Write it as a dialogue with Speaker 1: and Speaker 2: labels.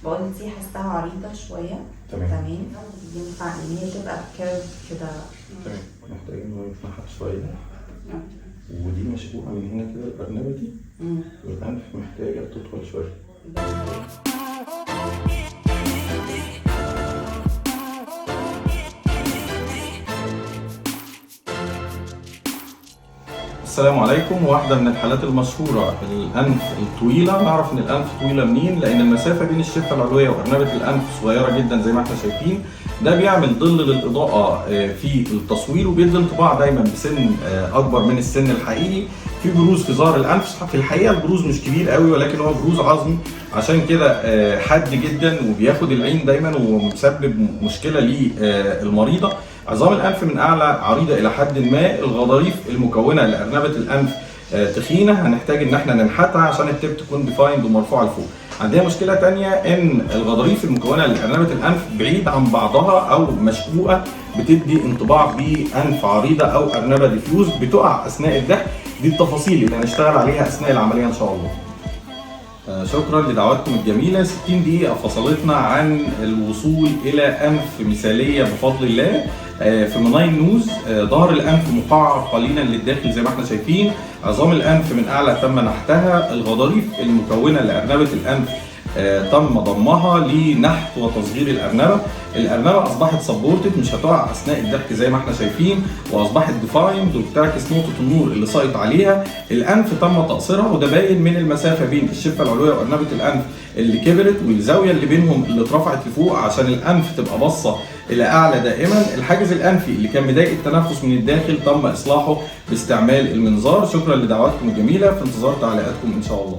Speaker 1: بقول دي حاساها عريضة شوية.
Speaker 2: تمام.
Speaker 1: تمام، ينفع ان هي تبقى ب curve كده.
Speaker 2: تمام، محتاجين ان هو يتنحت شوية، ودي مشقوقه من هنا كده الارنبه دي. والانف محتاجه تطول شوية. السلام عليكم. واحدة من الحالات المشهورة الأنف الطويلة. نعرف إن الأنف طويلة منين؟ لأن المسافة بين الشفة العلوية وأرنبة الأنف صغيرة جدا زي ما احنا شايفين. ده بيعمل ظل للإضاءة في التصوير، وبيدي انطباع دايما بسن أكبر من السن الحقيقي. في بروز في ظهر الأنف، في الحقيقة البروز مش كبير قوي، ولكن هو بروز عظمي، عشان كده حاد جدا وبياخد العين دايما ومسبب مشكلة للمريضة. عظام الأنف من أعلى عريضة إلى حد ما، الغضاريف المكونة لأرنبة الأنف تخينة، هنحتاج إن احنا ننحتها عشان ال tip تكون defined ومرفوعة لفوق. عندنا مشكلة تانية إن الغضاريف المكونة لأرنبة الأنف بعيد عن بعضها أو مشقوقة، بتدي انطباع بأنف عريضة أو أرنبة diffuse بتقع أثناء الضحك. دي التفاصيل اللي هنشتغل عليها أثناء العملية إن شاء الله. شكرا لدعواتكم الجميلة. 60 دقيقة فصلتنا عن الوصول إلى أنف مثالية بفضل الله. Feminine nose، ظهر الأنف مقعر قليلا للداخل زي ما احنا شايفين، عظام الأنف من أعلى تم نحتها، الغضاريف المكونة لأرنبة الأنف تم ضمها لنحت وتصغير الأرنبة. الأرنبة أصبحت supported، مش هتقع أثناء الضحك زي ما احنا شايفين، وأصبحت defined وبتعكس نقطة النور اللي ساقط عليها. الأنف تم تقصيرها، وده باين من المسافة بين الشفة العلوية وأرنبة الأنف اللي كبرت، والزاوية اللي بينهم اللي اترفعت لفوق عشان الأنف تبقى باصة إلى أعلى دائما. الحاجز الأنفي اللي كان مضايق التنفس من الداخل تم إصلاحه باستعمال المنظار. شكرا لدعواتكم الجميلة، في انتظار تعليقاتكم إن شاء الله.